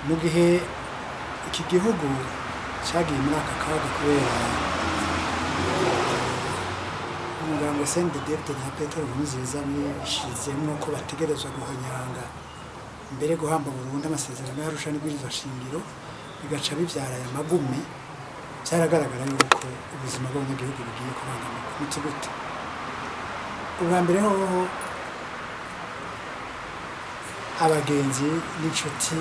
Mu gihe iki gihugu cyagiye muri aka kaga kubera umugambwe CNDD-FDD na Petero Nkurunziza bishizemwo ko bategerezwa guhonyanga, mbere guhamba burundu, amasezerano y'Arusha n'ibwirizwa shingiro, bigaca bivyara aya magume, vyaragaragara yuko ubuzima bw'abanyagihugu bugiye kubangamirwa. Muti gute? Ubwa mbere hoho, abagenzi n'inshuti,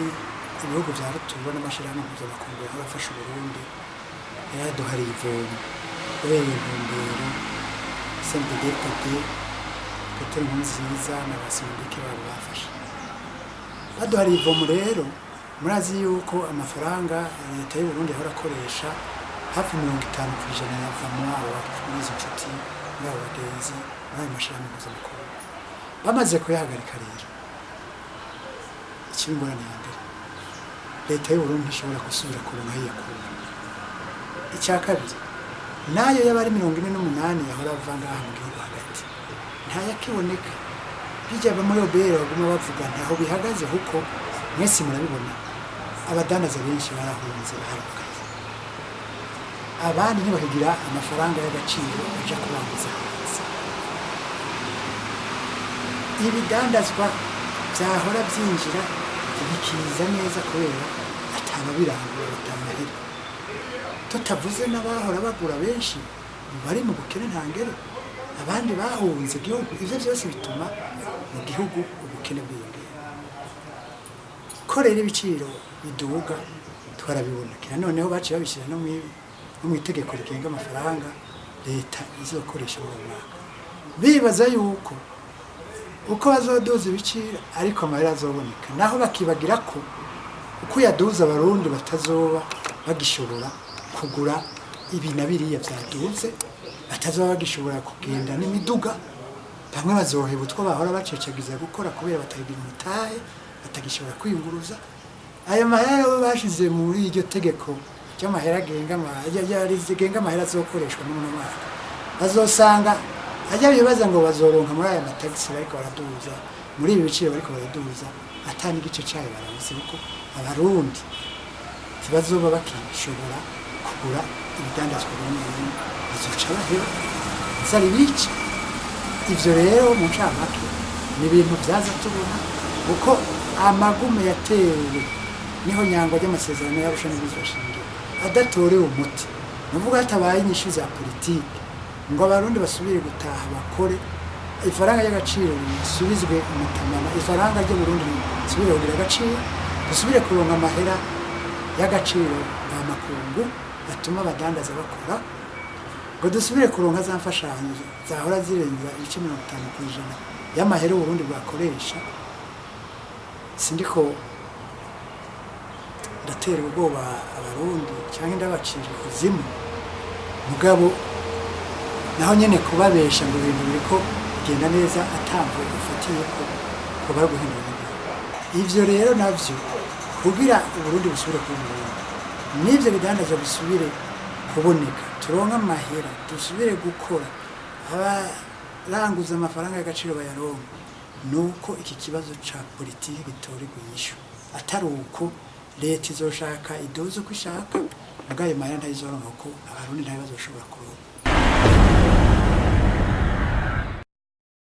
ibihugu vya rutura n'amashirahamwe mpuzamakungu yahora afasha Uburundi yaraduhariye ivomo kubera iyo ntumbero CNDD-FDD, Petero Nkurunziza na ba Sindike babo bafashe. Baduhariye ivomo rero, murazi yuko amafaranga leta y'u Burundi yahora akoresha, hafi 50% yava muri abo, muri izo nshuti, muri abo bagenzi, muri ayo mashirahamwe mpuzamakungu. Bamaze kuyahagarika rero, ikiba ingorane ya mbere, leta y'u Burundi ntishobora gusubira kuronka aho iyakura. Icya kabiri, nayo yaba ari 48 yahora ava ngaha mu gihugu hagati ntayakiboneka. Bijya muri OBR baguma bavuga, ntaho bihagaze, kuko mwese murabibona, abadandaza benshi barahunze, barugaye, abandi ntibakigira amafaranga y'agaciro baja kuranguza hanze. Ibidandazwa byahora byinjira ntibikiza neza kubera atababirangura, batamahera, tutavuze n'abahora bagura benshi bari mu bukene ntangere, abandi bahunze igihugu. Ivyo byose bituma mu gihugu ubukene bwiyongera. Ko rero ibiciro biduga twarabibona kira, noneho baciye babishyira no mu itegeko rigenga amafaranga leta izokoresha muri uwo mwaka, bibaza yuko uko bazoduza ibiciro ariko amahera azoboneka, naho bakibagira ko uko uyaduza Abarundi batazoba bagishobora kugura ibi na biriya byaduze, batazoba bagishobora kugenda n'imiduga, bamwe bazoheba utwo bahora bacecagiza gukora kubera batagira umutahe, batagishobora kwiyunguruza. Ayo mahera bo bashize muri iryo tegeko ry'amahera agenga amahera azokoreshwa muri uno mwaka, bazosanga ajya bibaza ngo bazoronka muri aya matagisi bariko baraduza, muri ibi biciro bariko baraduza, ata n'igice cayo barabuze, kuko Abarundi ntibazoba bakishobora kugura ibidandazwa bimwe bimwe, bazoca baheba, inzara ibice. Ivyo rero mu ncamake ni ibintu vyaza tubona, kuko amagume yatewe niho nyangwa ry'amasezerano y'Arusha n'ibwirizwa shingiro adatorewe umuti, nuvuga hatabaye inyishu za politike ngo Abarundi basubire gutaha bakore, ifaranga ry'agaciro risubizwe umutamana, ifaranga ry'Uburundi risubire kugira agaciro, dusubire kuronka amahera y'agaciro mvamakungu atuma abadandaza bakora, ngo dusubire kuronka za mfashanyo zahora zirenza ibice 50% y'amahera Uburundi bwakoresha. Sindiko ndatera ubwoba Abarundi cyangwa ndabacira ikuzimu, mugabo naho nyene kubabesha ngo ibintu biriko bigenda neza atamvo ufatiye ko kuba ari guhindura ibintu. Ivyo rero navyo, kugira Uburundi busubire kuba Uburundi, n'ivyo bidandazwa bisubire kuboneka, turonke amahera, dusubire gukora, abaranguza amafaranga y'agaciro bayaronka, nuko iki kibazo ca politiki gitorerwa inyishu. Atari uko, leta izoshaka iduze uko ishaka, mugabo ayo mahera ntayizoronka, kuko Abarundi ntayo bazoshobora kuronka.